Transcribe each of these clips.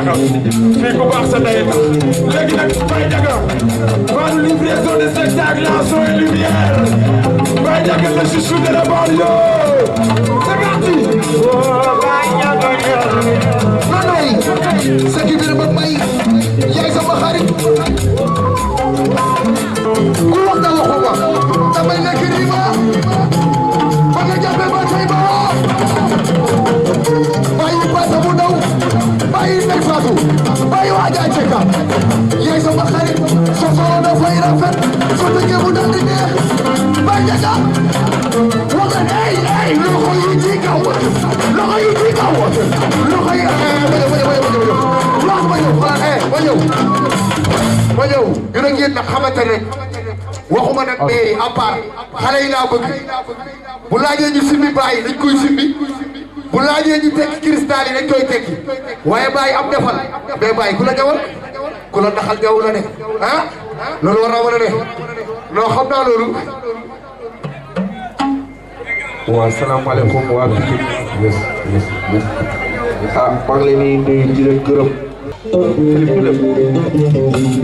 jaaxal fii ku baax sa day tax léegi nag Baye Ndiaga va nous livrer son spectacle en son et lumière Baye Ndiaga le chouchou de la banlieue c'est parti Baye Ndiaga Nanoy sa ki bir ba may yaay sama xarit ku wax da waxuma damay nekk riba ba nga jàppe ba tey ba bàyyi Pata bu ndaw bàyyi Ndeye Fatou bàyyi Adja Ceka yaay sama xarit sa solo dafay rafet sa tëjee bu dal di neex Baye Ndiaga waxal ey loxo yi ci kaw loxo yi ci kaw loxo yi ma ñëw gën a ngeen nag xamante ne waxuma nag mairie à part xale yi laa bëgg bu laajee ñu simbi bàyyi dañ koy simbi bu laajee ñu tekki cristal yi dañ koy tekki waaye bàyyi am defal mais bàyyi ku la jawal ku la naxal jaw la ne ah loolu war na mën a ne non xam naa loolu. waaw salaamaaleykum waa Pikine maa ngi leen di nuyu di leen gërëm Philippe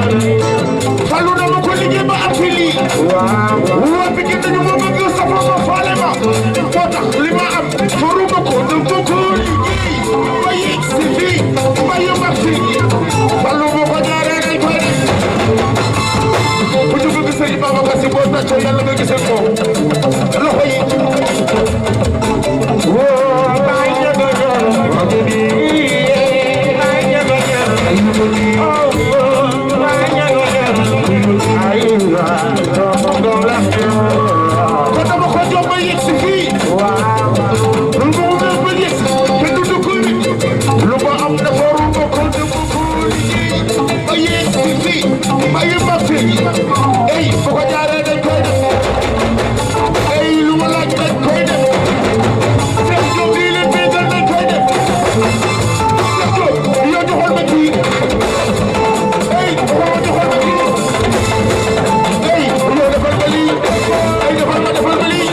Fallou dama ko liggéey ba am fi lii waa Pikine dañu ma bëgg safa ma faale ma moo tax li ma am faru ma ko dama ko liggéey ba yegg si fii ba yóbbu ak fii Fallou boo ko ñaaree day koy def bu ñu bëgg sëñ Babacar Si boo tàccoo yàlla nga gisee ko loxo yi Baye Ndiaga ko dama ko jox ba yegg si fii lu ma mel ba yegg si te du dugg lu ma am dafa ruum ko dama ko liggéey ba yegg si fii ba yëpp ak fii ey bu ko jaaree dañ koy def ey lu ma laaj dañ koy def seen jóg yi leen béykat dañ koy def seen jóg yow joxoon ma kii ey joxoon ma kii ey yow defal ma lii ey defal ma lii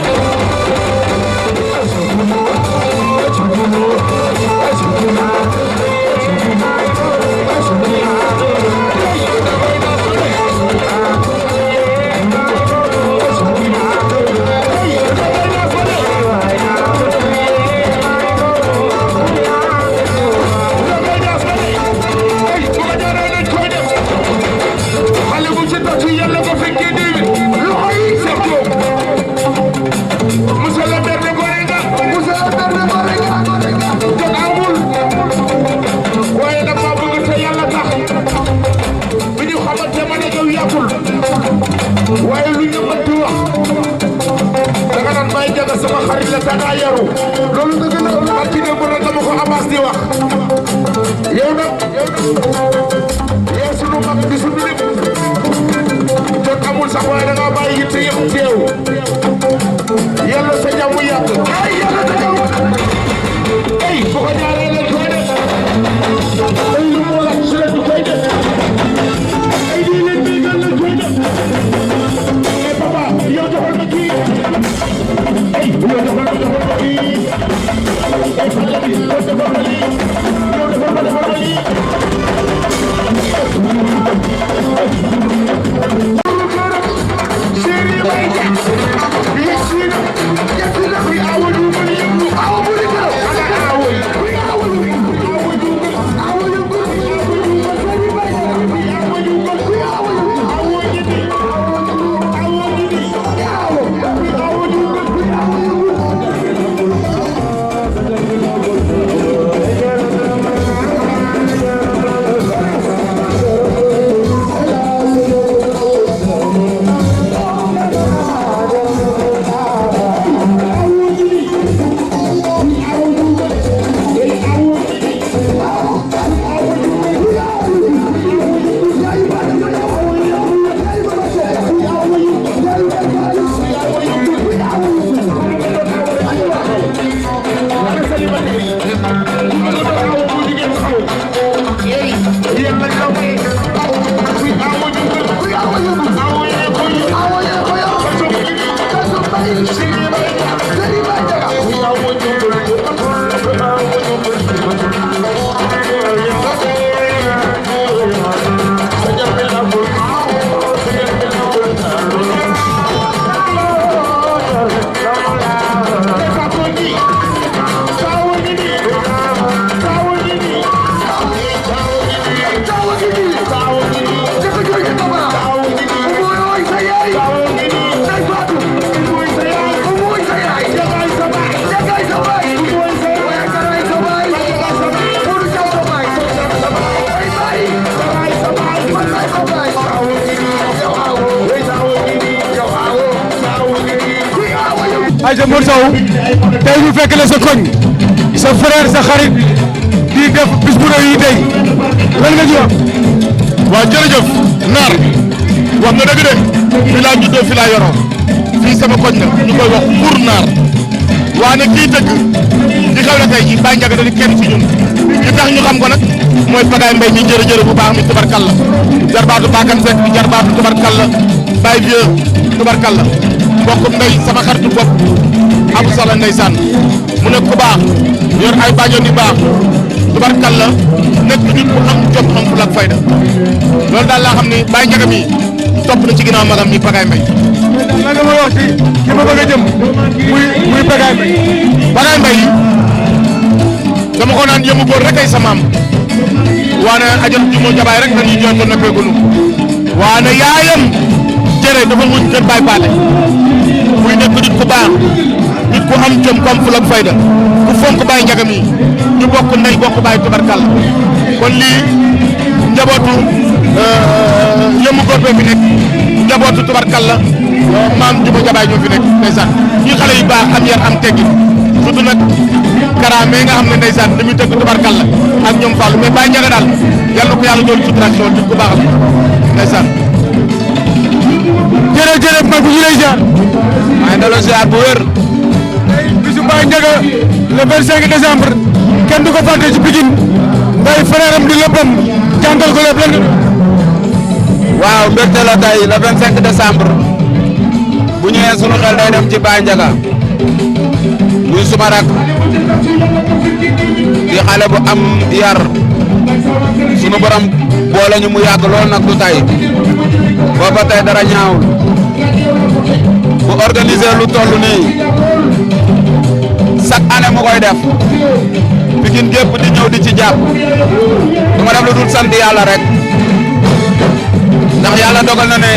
waaye lu ñu mën di wax danga naan Baye Ndiaga sama xarit la danga yaru loolu dëgg la ak ci démb nag dama ko Abbas di wax yow nag yow sunu mag bi sunu lépp jot amul sax waaye danga bàyyi yitte yëpp teew yàlla sa jàmm yàgg ay yàlla sa jàmm ay bu ko jaaree lañ koy def ay lu mu laaj si lañ koy def ay lii leen béykat lañ koy def yow joxal ma kii ay yow joxal ma kii ay xale bi yow defal ma lii yow defal ma lii chéri bay jax yesina yesina fi awadu ma yemu awu ni ko ala awu aja Mor Sow tey ñu fekk la sa koñ sa frère sa xarit di def bis bu rëy yi tey lan nga ñu wax. waaw jërëjëf Naar wax nga dëgg de fii laa juddoo fii laa yoroo fii sama koñ la ñu koy wax pour Naar waa ne kii dëgg di xew la tey ji Baye Ndiaga da di kenn ci ñun li tax ñu xam ko nag mooy Pagaye Mbaye mi jërëjërë bu baax mi tubarkalla jarbaatu Bakane Seck bi jarbaatu tubarkalla Baye Vieux tubarkalla mbokkum ndey sama xaritu bopp Abou Sala ndeysaan mu nekk ku baax yor ay baajoon yu baax tubarkalla nekk nit bu am jom am fula ak fayda loolu daal laa xam ni Baye Ndiaga mi topp na ci ginnaaw magam mi Pagaye Mbaye. lan nga ma wax ci ki ma bëgg a jëm muy Pagaye Mbaye. Pagaye Mbaye dama ko naan yëngu góor rek ay sa maam waane ajot jumo jabaay rek dañuy jooy ko nëbbeegunu waane yaayam jërë dafa muñ kër Baye Paate muy nekk nit ku baax nit ku am jom ku am fula ak fayda ku fonk Baye Ndiaga mi ñu bokk ndey bokk baay tubarkalla kon lii njabootu yëngu góor bee fi nekk njabootu tubarkalla maam jumo jabaay ñoo fi nekk ndeysaan ñuy xale yu baax am yar am teggin surtout nag karaame nga xam ne ndeysaan dañuy tëgg tubarkalla ak ñoom Fallou mais Baye Ndiaga daal yàlla ko yàlla doon suturation nit ku baax la ndeysaan. jërëjëf mag bu ñu lay ziar. maa ngi delloo ziar bu wér. bisu Baye Ndiaga le 25 décembre kenn du ko fàtte ci Pikine ngay frère am di léppam jàngal ko lépp lan. waaw mbégte la tey le 25 décembre bu ñëwee sunu xel day dem ci Baye Ndiaga muy suma rak di xale bu am yar sunu borom boole ñu mu yàgg lool nag du tey booba tey dara ñaawul bu organiser lu toll nii chaque année mu koy def Pikine gépp di ñëw di ci jàpp du ma def lu dul sant yàlla rek ndax yàlla dogal na ne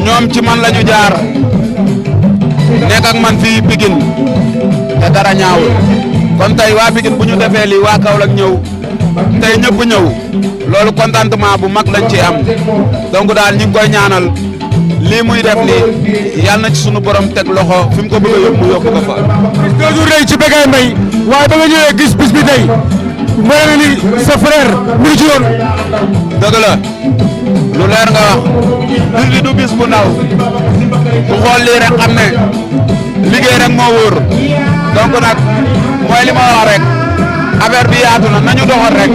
ñoom ci man lañu jaar nekk ak man fii Pikine te dara ñaawul kon tey waa Pikine bu ñu defee lii waa Kaolack ñëw tey ñëpp ñëw loolu contentement bu mag lañ ci am donc daal ñu ngi koy ñaanal lii muy def nii yàlla na ci sunu borom teg loxo fi mu ko bëgg a yóbbu mu yóbbu ko fa. bis dootul rëy ci Pagaye Mbaye waaye ba nga ñëwee gis bis bi tey mel na ni sa frère mu ngi ci yoon. dëgg la lu leer nga wax bis bi du bis bu ndaw ku xool lii rek xam ne liggéey rek moo wóor donc nag mooy li ma wax rek affaire bi yaatu na nañu doxal rek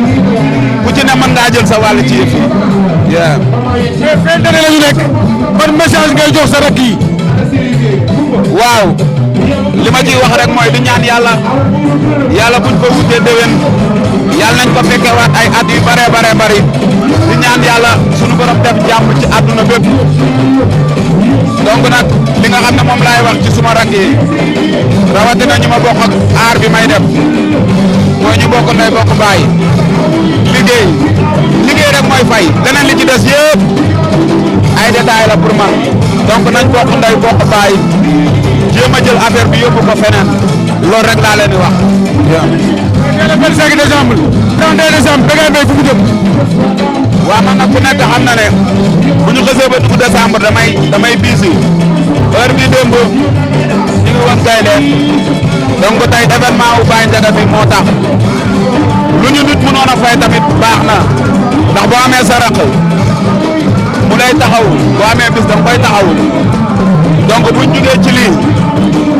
ku ci ne mën ngaa jël sa wàll ci yëf yi. mais fin d'année la ñu nekk ban message ngay jox sa rakk yi. waaw li ma ciy wax rek mooy di ñaan yàlla buñ ko wutee déwén yàlla nañ ko fekke waat ay at yu bare bari di ñaan yàlla sunu borom def jàmm ci àdduna bépp donc nag li nga xam ne moom laay wax ci suma rakk yi rawatina ñu ma bokk ak aar bi may def mooy ñu bokk ndey bokk baay liggéey rek mooy fay leneen li ci des yëpp ay détails la pour man donc nañ bokk ndey bokk baay jéem a jël affaire bi yóbbu ko feneen loolu rek laa leen di wax. le 25 décembre 31 décembre Pagaye Mbaye fu mu jëm. waaw man nag ku nekk xam na ne bu ñu xasee ba dugg décembre damay biisi heure bii démb ñu ngi woon gaynde donc tey événement wu Baye Ndiaga bi moo tax lu ñu nit mënoon a fay tamit baax na ndax boo amee sa raq mu lay taxaw boo amee bis danga koy taxaw donc buñ jugee ci lii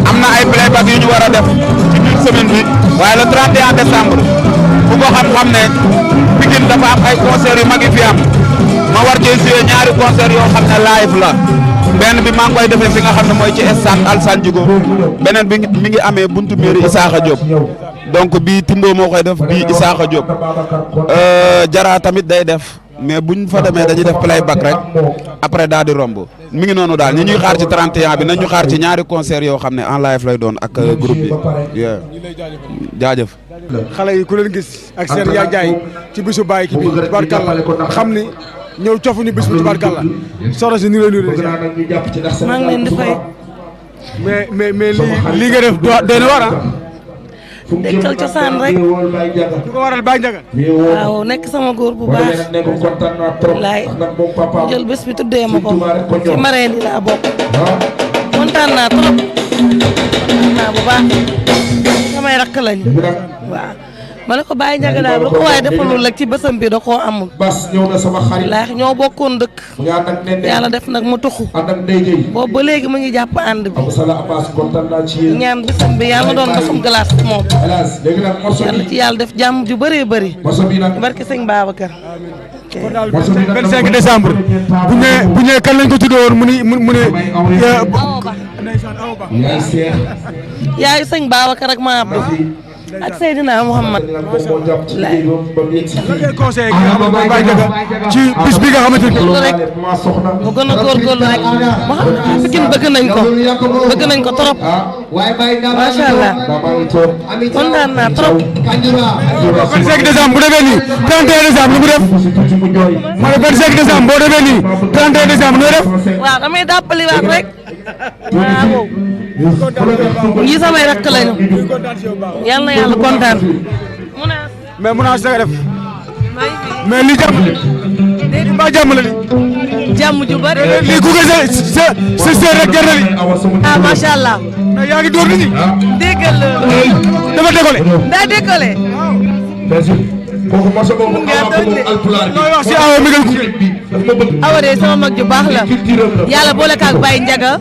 am na ay playback yu ñu war a def ci biir semaine bi waaye le 31 décembre bu ko xam-xam ne Pikine dafa am ay concert yu mag yi fi am ma war cee jouer ñaari concert yoo xam ne live la benn bi maa ngi koy defee fi nga xam ne mooy ci stade Alassane Djigo beneen bi mi ngi amee buntu mairie Issakha Diop donc bii Timbo moo koy def bii Issakha Diop Jara tamit day def mais buñ fa demee dañuy def playback rek après daal di romb mi ngi noonu daal ñi ñuy xaar ci 31 bi nañ ñu xaar ci ñaari concert yoo xam ne en live lay doon ak groupe bi jaajëf. xale yi ku leen gis ak seen yaa jaay ci bisu Baye ki bi tubaarkàlla xam ni ñëw cofuñu bis bi tubaarkàlla soxna si ni lay nuyu maa ngi leen di fay. mais lii nga def doy na war a dekkal cosaan rek. lu ko waral Baye Ndiaga. waaw nekk sama góor bu baax. laay mu jël bés bi tuddee ma ko ci marraine yi laa bokk. mu kontaan naa trop kontaan naa bu baax samay rakk lañu waaw ma ne ko Baye Ndiaga daal lu ko waaye defalul rek ci bësam bi da koo amul. Bas ñëw na sama xarit. laax ñoo bokkoon dëkk. yàlla def nag mu tuxu. boobu ba léegi mu ngi jàpp ànd bi. ñaan bësam bi yàlla doon bësam glace moom. yàlla ci yàlla def jàmm ju bëree bëri. barke sëñ Babacar. kon daal 25 décembre bu ñëwee kan lañ ko tuddee woon mu ne Awa Ba yaayu sëñ Babacar ak ma Abdou ak Seydina Mouhamad. lan ngay conseillé Baye Ndiaga ci bis bi nga xamante ni. rek mu gën a góorgóorlu rek mu xam ne Pikine bëgg nañ ko trop macha allah kontaan naa trop. 25 décembre bu defee nii 31 décembre lu mu def ma ne 25 décembre boo defee nii 31 décembre nooy def. waaw damay dàppaliwaat rek waaw ñii samay rakk lañu yal na yàlla kontaan. mais mun naa si def mais li jàmm li mbaa jàmm la li. jàmm ju bari. lii ku nga sa sœur rek jar na li. ah macha allah. mais yaa ngi door nit ñi. déggal loolu. dafa décollé. daa décollé. nooy wax si awa mi ngi awa de sama mag ju baax la yàlla boole kaag Baye Ndiaga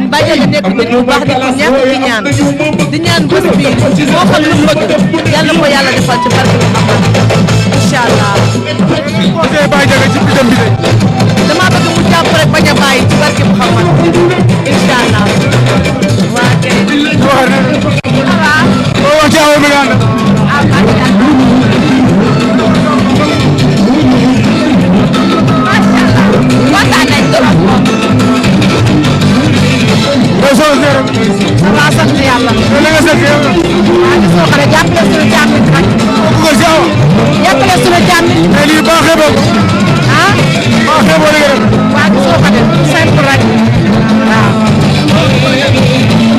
Baye Ndiaga nekk nit bu baax di ko ñàkk ci ñaan di ñaan bés bi moo xam lu mu bëgg yàlla ko yàlla defal ci barke bi incha allah. conseil Baye Ndiaga ci bidam bi de. damaa bëgg mu jàpp rek bañ a bàyyi ci barke Muhammad incha allah. waa kay. loo wax ci awa mi nga ànd. kontaan nañ trop moom. loolu soo ko waaw sant yàlla. la nga seet yow. waaw gis nga ko rek jàppale suñu jàmm it rek. ko si awa. jàppale suñu jàmm it. mais lii baaxee boobu. ah. baaxee boo dëgg rek. waaw gis nga ko de simple rek. waaw.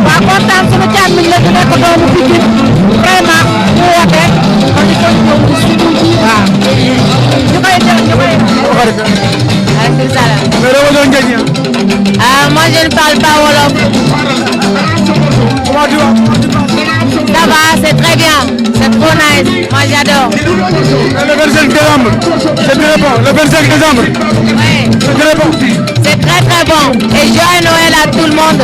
waaw kontaan suñu jàmm it la ñu nekk doomu Pikine vraiment mu woote kon ñu koy ñëw waaw. ñu koy def ñu koy. Moi je ne parle pas wolof. Comment tu vas? Ça va, c'est très bien, c'est trop nice, moi j'adore. Le 25 décembre, c'est très bon. Le 25 décembre, Oui, c'est très bon. c'est très très bon. Et joyeux Noël à tout le monde.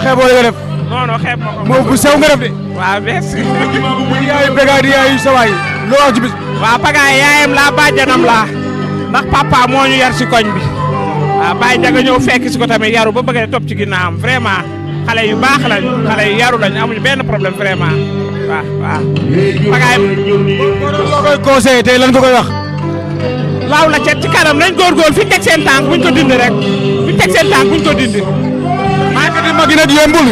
Xeeboo la nga def. non non xeeb ma ko. moo bu sew nga def de. waaw merci. di yaayu Bégaay di yaayu sawaay loo wax ci bis. waaw Pagaye yaayam laa bàjjanam laa ndax papa moo ñu yar si koñ bi waaw Baye Ndiaga ñëw fekk si ko tamit yaru ba bëgg a topp ci ginnaawam vraiment xale yu baax lañ xale yu yaru lañ amuñu benn problème vraiment waaw waaw. Pagaye. loo koy conseillé tey lan nga koy wax. laaw la cet ci kanam nañ góorgóorlu fi ñu teg seen tànk buñ ko dindi rek fi ñu teg seen tànk buñ ko dindi. yëkkati mag yi nag yombul.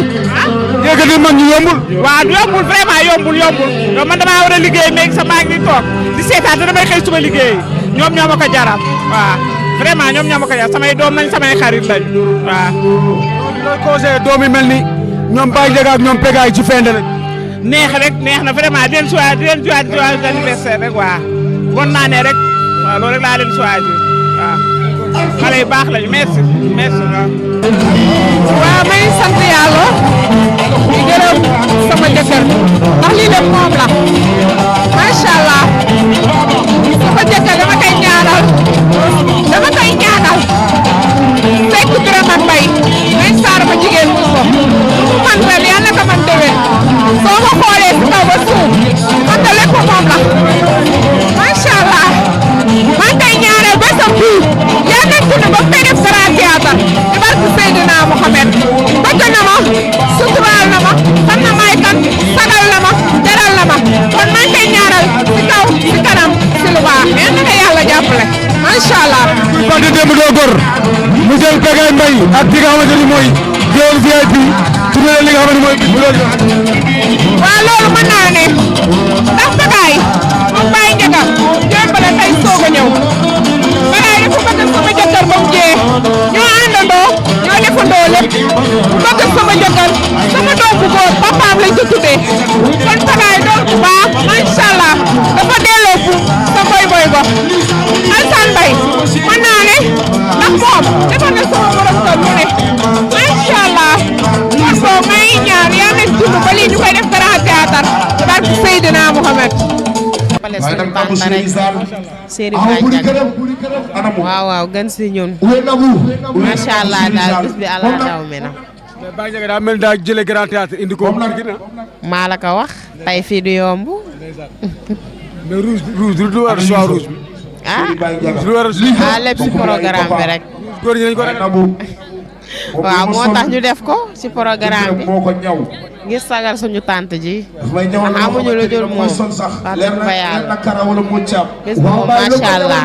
yëkkati mag ñi yombul. waaw yombul vraiment yombul yow man damaa war a liggéey léegi sa maa ngi nii toog di seetaan te damay xëy suba liggéey ñoom ñoo ma ko jaral waaw vraiment ñoom ñoo ma ko jaral samay doom nañ samay xarit lañ waaw. looy conseillé doom yi mel ni ñoom Baye Ndiaga ak ñoom Bégaay ci fin de rek. neex rek neex na vraiment di leen joyeux anniversaire rek waaw bon naa ne rek waaw loolu rek laa leen choisir waaw xale yu baax lañu merci merci waaw. waaw may sant yàlla di gërëm sama jëkkër ndax lii lépp moom la macha allah sama jëkkër dama koy ñaanal fekk Birama Mbaye may saar ma jigéen mu ko mu man ren yàlla ko man déwén soo ko xoolee si kaw ba suuf xam nga lépp moom la macha allah man kay ñaanal ba sa bii yaa nekk na ba fay def grand théâtre di barke Seydina Mohamed bëgg na ma suturaal na ma xam na may kan sagal na ma teral na ma démb doo gor mu jël Pagaye Mbaye ak ki nga xamante ni mooy Géol VIP tourné li nga xamante ni mooy bis bu loolu. waaw loolu mën naa ne ndax Pagaye moom Baye Ndiaga démb la tey soog a ñëw Pagaye dafa bëgg sama jëkkër ba mu jee ñoo àndandoo ñoo defandoo lépp mu bëgg sama jëkkër sama doom bu góor papaam lañ ko tuddee kon Pagaye doon bu baax macha allah dafa delloo fu sa boy boy ba Alassane Mbaye mën naa ne ndax moom defal na sama borom kër mu ne macha allah kon boo may ñaan yaa nekk dund ba lii ñu koy def grand théâtre barke Seydina Mohamed. waaw waaw gën si ñun macha allah daal bis bi ala daw mi na. mais Baye Ndiaga daa mel daa jëlee grand théâtre indi ko. maa la ko wax tey fii du yomb. mais rouge du war a choix rouge bi. du war a ah lépp si programme bi rek. góor ñi dañu ko ragal. waaw moo tax ñu def ko si programme bi ngir sagal suñu tante ji. ndax amuñu lu dul moom wax dëgg fa yàlla. bis bi moom macha allah.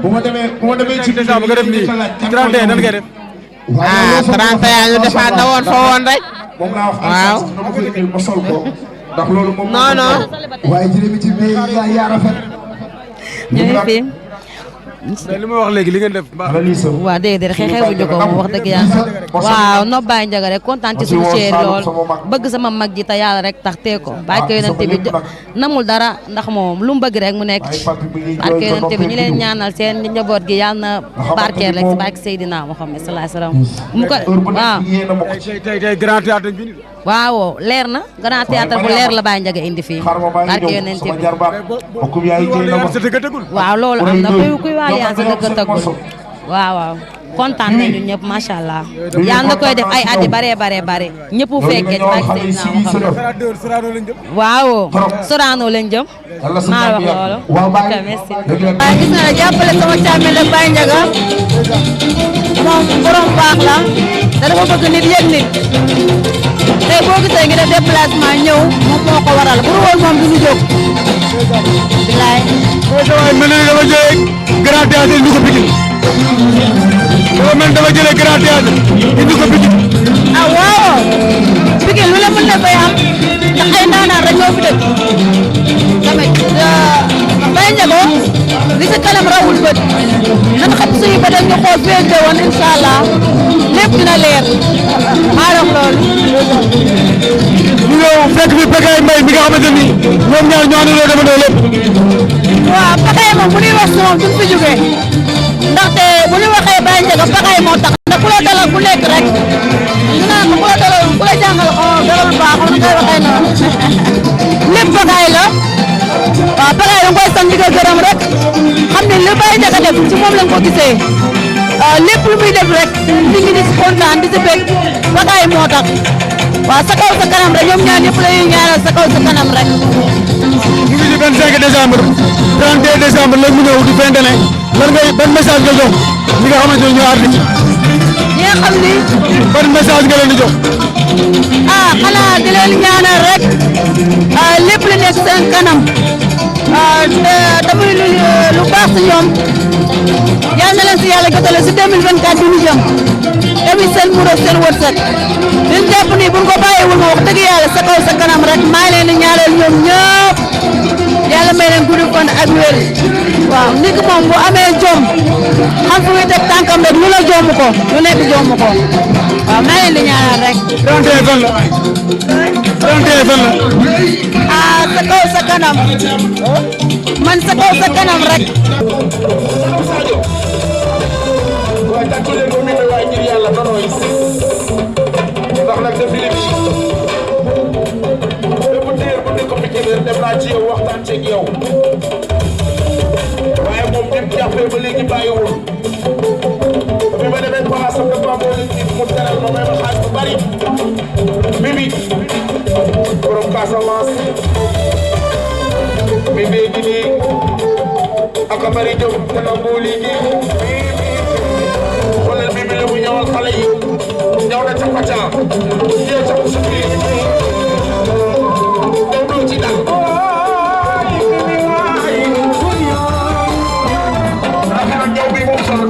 bu ma demee ci décembre nga def nii 31 nan ngay def. ah 31 ñu defaat na woon fa woon rek. waaw. non non. ñu ngi fi. mais li ma wax léegi li ngeen def baax waaw déedéet xeexee bu ñu ko wax dëgg yàlla waaw no Baye Ndiaga rek kontaan ci suñu chéri lool bëgg sama mag ji te yàlla rek tax tee ko barke yonent bi namul dara ndax moom lu mu bëgg rek mu nekk ci barke yonent bi ñu leen ñaanal seen njaboot gi yàlla na barkeel rek ci barke Seydina Muhammad sallallahu alayhi wasallam mu ko waaw tey grand théâtre bi waaw leer na grand théâtre bu leer la Baye Ndiaga indi fii barke yonent bi waaw loolu am na kuy waa yaa sa dëkk tëggul waaw waaw kontaan nañu ñëpp macha allah yàlla na koy def ay at yu bare ñëpp fekkee ci barke Seydina Muhammad waaw Sorano lañ jëm maa wax loolu ok merci waaye gis nga jàppale sama càmmeel la Baye Ndiaga moom borom baax la te dafa bëgg nit yëg nit tey boo gisee ngi def déplacement ñëw moom moo ko waral bu woon moom du ñu jóg bilaay mel na dama jëlee grand théâtre indi ko Pikine dafa mel dama jëlee grand théâtre indi ko Pikine ah waaw Pikine lu la mën na fay am ndax ay ndaanaan rek ñoo fi dëkk tamit Baye Ndiaga li si kanam rawul bët nan xam suñu bët ñu xool féete woon incha allah lépp dina leer maa dox loolu. ñu ñëw fekk fi Pagaye Mbaye mi nga xamante ni ñoom ñaar ñoo àndandoo defandoo lépp. waaw Pagaye moom bu ñuy wax si moom duñ fi jógee ndaxte bu ñu waxee Baye Ndiaga Pagaye moo tax ndax ku la dalal ku nekk rek ñu naan ku la dalal ku la jàngal dalal baax xam nga koy waxee noonu lépp Pagaye la waaw Pagaye da nga koy sant di ko gërëm rek xam ne li Baye Ndiaga def ci moom lañ ko gisee lépp lu muy def rek nit ñi di si kontaan di si bëgg Pagaye moo tax waaw sa kaw sa kanam rek ñoom ñaar ñëpp la ñuy ñaanal sa kaw sa kanam rek. ñu ngi ci 25 décembre 31 décembre la mu ñëw di fin d'année lan ngay ban message nga jox ñi nga xamante ne ñoo artiste ñi nga xam ni. ban message nga leen di jox. ah xanaa di leen ñaanal rek lépp lu nekk seen kanam damay lu baax si ñoom yal na leen si yàlla jotale si 2024 bi ñu jëm tamit seen muur seen wërsëg liñ jàpp ni buñ ko bàyyiwul ma wax dëgg yàlla sa kaw sa kanam rek maa ngi leen di ñaanal ñoom ñëpp yàlla may leen gudd fan ak wér waaw nit ki moom bu amee jom xam fu muy teg tànkam rek lu la jomm ko lu nekk jomm ko waaw maa ngi leen di ñaanal rek. 31 fan la 31 fan la. ah sa kaw sa kanam man sa kaw sa kanam rek. ndax nag défilé bi bépp téer bu nekk Pikine dem naa ci yow waxtaan ceeg yow waaye moom bi mu jàppee ba léegi bàyyiwul bi ma demee place am dafa boole nit mu teral ma may ma xaaj bu bari Bibi borom Casamance Bibi gi nii ak a bari jëm te na boo liggéey xoolal Bibi la mu ñëwal xale yi ñëw na ca Fatia ñëw ca Moussa Biir ñëw ci dal rafet na ñëw bi moom solo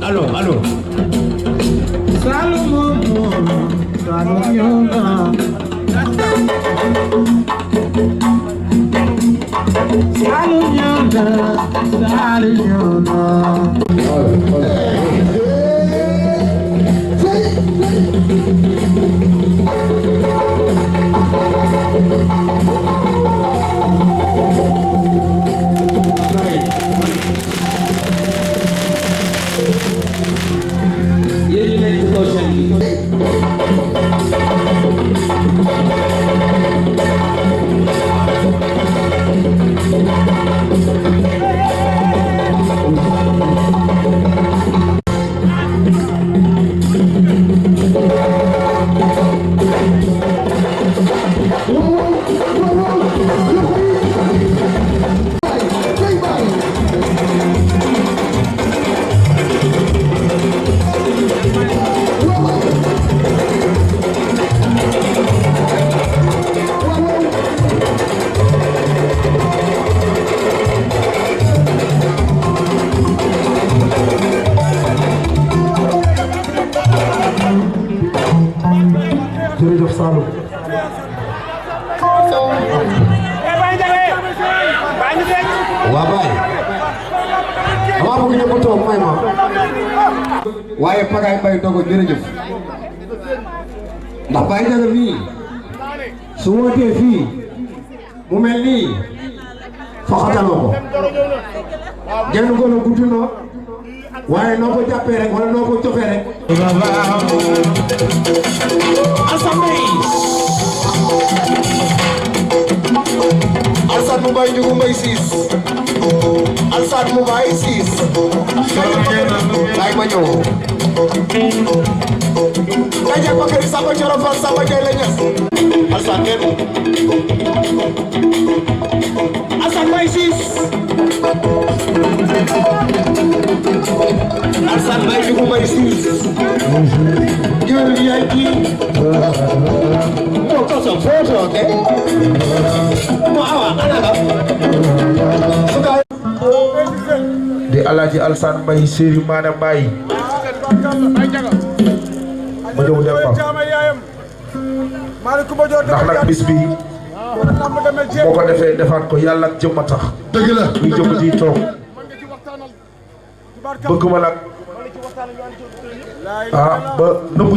Allo. jërëjëf Saloum. waa Baye. damaa bëgg ñëpp toog may ma. waaye Pagaye Mbaye Dogo jërëjëf. ndax Baye Ndiaga mii su wootee fii mu mel nii faxataloo ko. genn golo guddi na waaye noo ko jàppee rek wala noo ko joxee rek. Alsaan mu bay Njugu Mbay Siis. Alsaan mu bay Siis. Baay ma ñëw. Nga jàpp ko kër Samba Coro Fall Samba Jay la ñas. Alsaan kenn. Alsaan Mbay Siis. Alsaan bay Njugu Mbay Siis. Jël yaay kii. Moo ko sa photo ke. Moo awa anaga. di Alaaji Alsaan Mbay Séri Maane Mbay ma ñëw dem fa ndax nag bis bi boo ko defee defaat ko yàlla ak jëmm a tax dëgg la muy jëmm ji toog bëgg ma nag ba nëbbu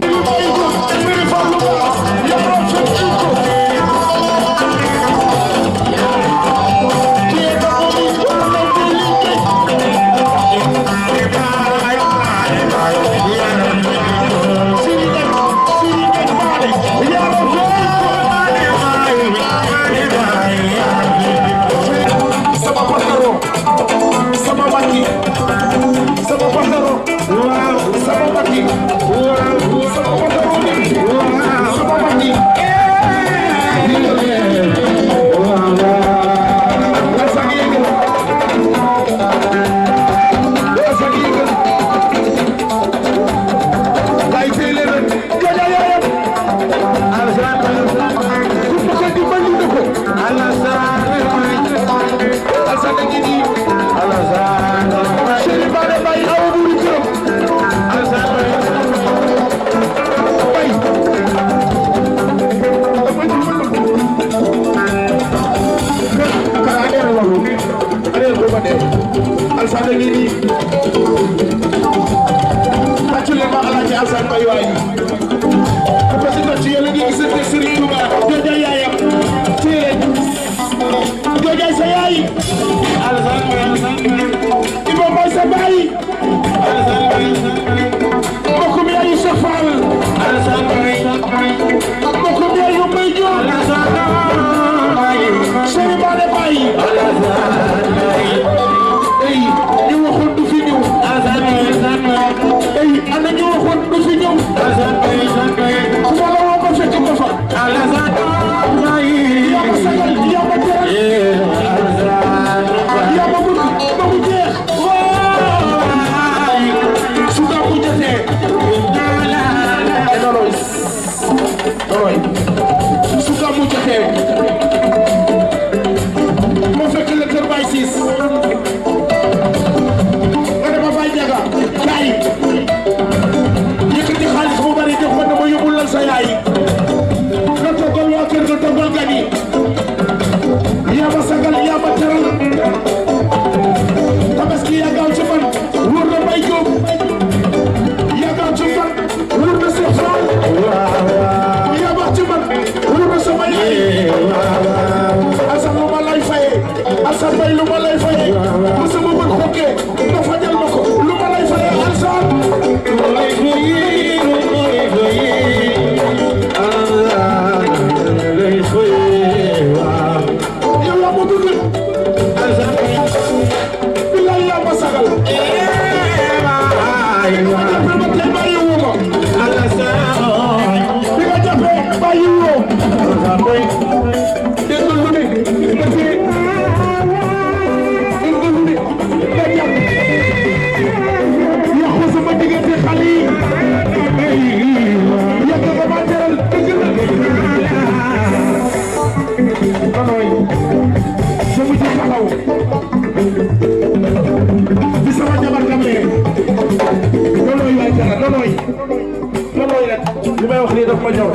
nooy rek li may wax nii daf ma ñor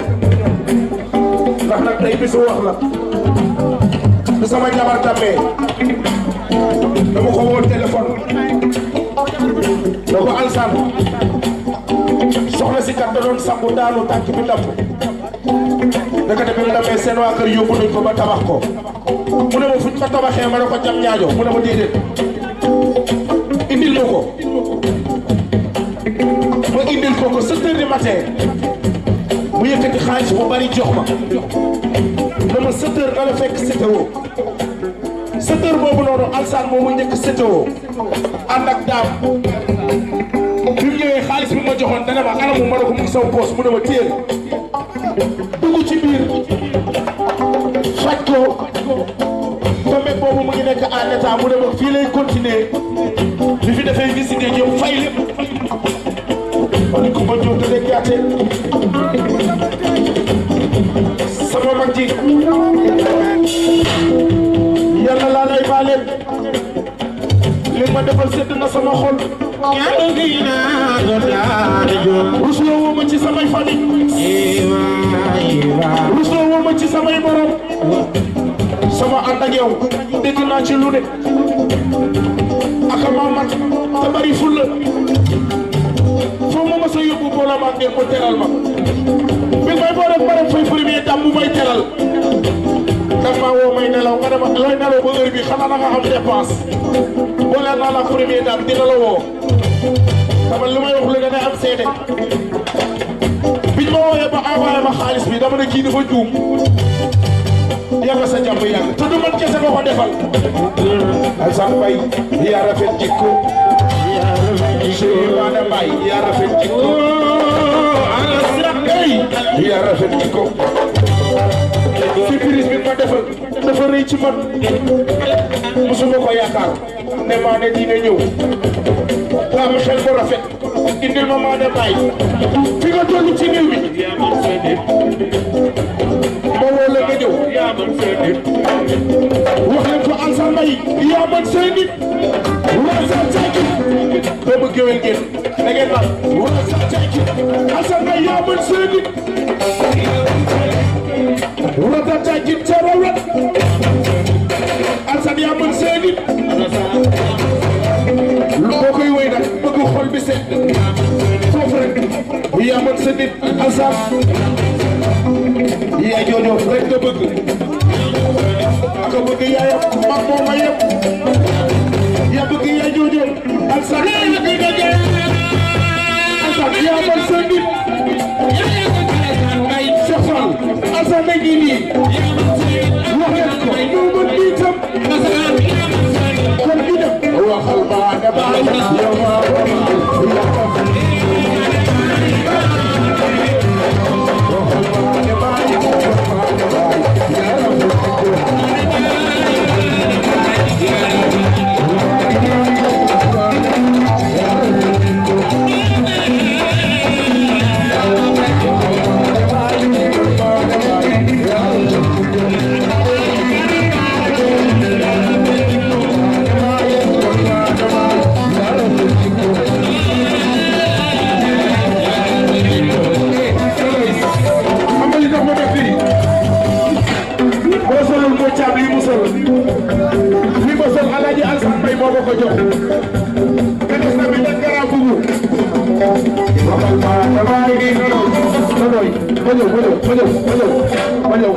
ndax nag tey bisu wax la du sama jabar tàmmee dama ko woo téléphone da ko Alsaan soxna si kat da doon sangu daanu tànk bi damm daka de bi mu damee seen waa kër yóbbu nañ ko ba tabax ko mu ne ma fuñ ko tabaxee ma ne ko jam ñaajo mu ne ma déedéet indil ma ko ma indil ko 7 heures du matin mu yëkkati xaalis bu bari jox ma dama 7 heures na la fekk CTO 7 heures boobu noonu Alsaan moomu njëkk CTO ànd ak daam bi mu ñëwee xaalis bi ma joxoon dana ma anamu ma ne ko mu ngi sama poos mu ne ma téel dugg ci biir faj ko tombé boobu mu ngi nekk en état mu ne ma fii lay continuer bi fi defee visite ñëw fay lépp ma ne ko ma ñëw te de gàtte sama mag ji yàlla laa lay baaleel li ma defal sedd na sama xol rusloo woo ma ci samay famille rusloo woo ma ci samay borom sama ànd ak yow dégg naa ci lu ne ak ma man te bari fulla foo ma sa yóbbu boola ma ngeen ko teral ma bi may boo rek baram fay premier dam bu may teral daf maa woo may nelaw nga dama looy nelaw ba heure bi xanaa na nga xam dépense boole naa la premier dam dina la woo dama lu may wax lu dana am seede biñ ma wooyee ba envoyé ma xaalis bi dama ne kii dafa juum yàlla sa jàmm yàgg te du man kese nga ko defal Alsaan Mbay yaa rafet jikko Cheikh Mbay yaa rafet jikko Alsaan Mbay yaa rafet jikko surprise bi ma defal dafa rëy ci man musuma ko yaakaar ne maa ne dina ñëw nga am xel bu rafet indil ma maa ne Mbay fi nga toll ci néew bi ma woo la nga ñëw wax leen ko Alsaan Mbay yaa man say nit Alsaan Caaki doomu géwél ngeen da ngeen naan Alsaan Caaki Alsaan Mbay yaa man say nit Wurata Caaki terawat Alsaan yaa man say nit lu boo koy woy nag bëgg xol bi set foofu rek yaa man sa nit Alsaan yaa joojo rek nga bëgg ak bëgg yaayam mag moo ma yem yaa bëgg yaa joojo Alsaan Alsaan yaa man sa nit Cheikh Fall Alsaan na ngi nii wax leen ko ñoo mën nii tam kon ñu dem waxal maa ne baay yow maa li ma sol Alaaji Alsaan Mbay moo ma ko jox te des na bi nag gara bugu waxal ma damay di noy ma ñëw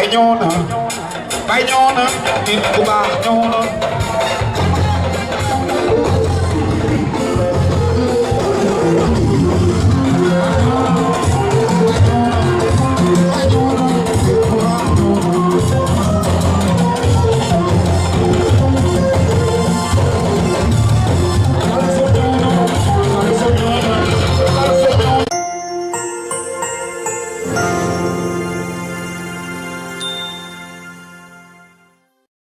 Baay ñëw na nit ku baax ñëw na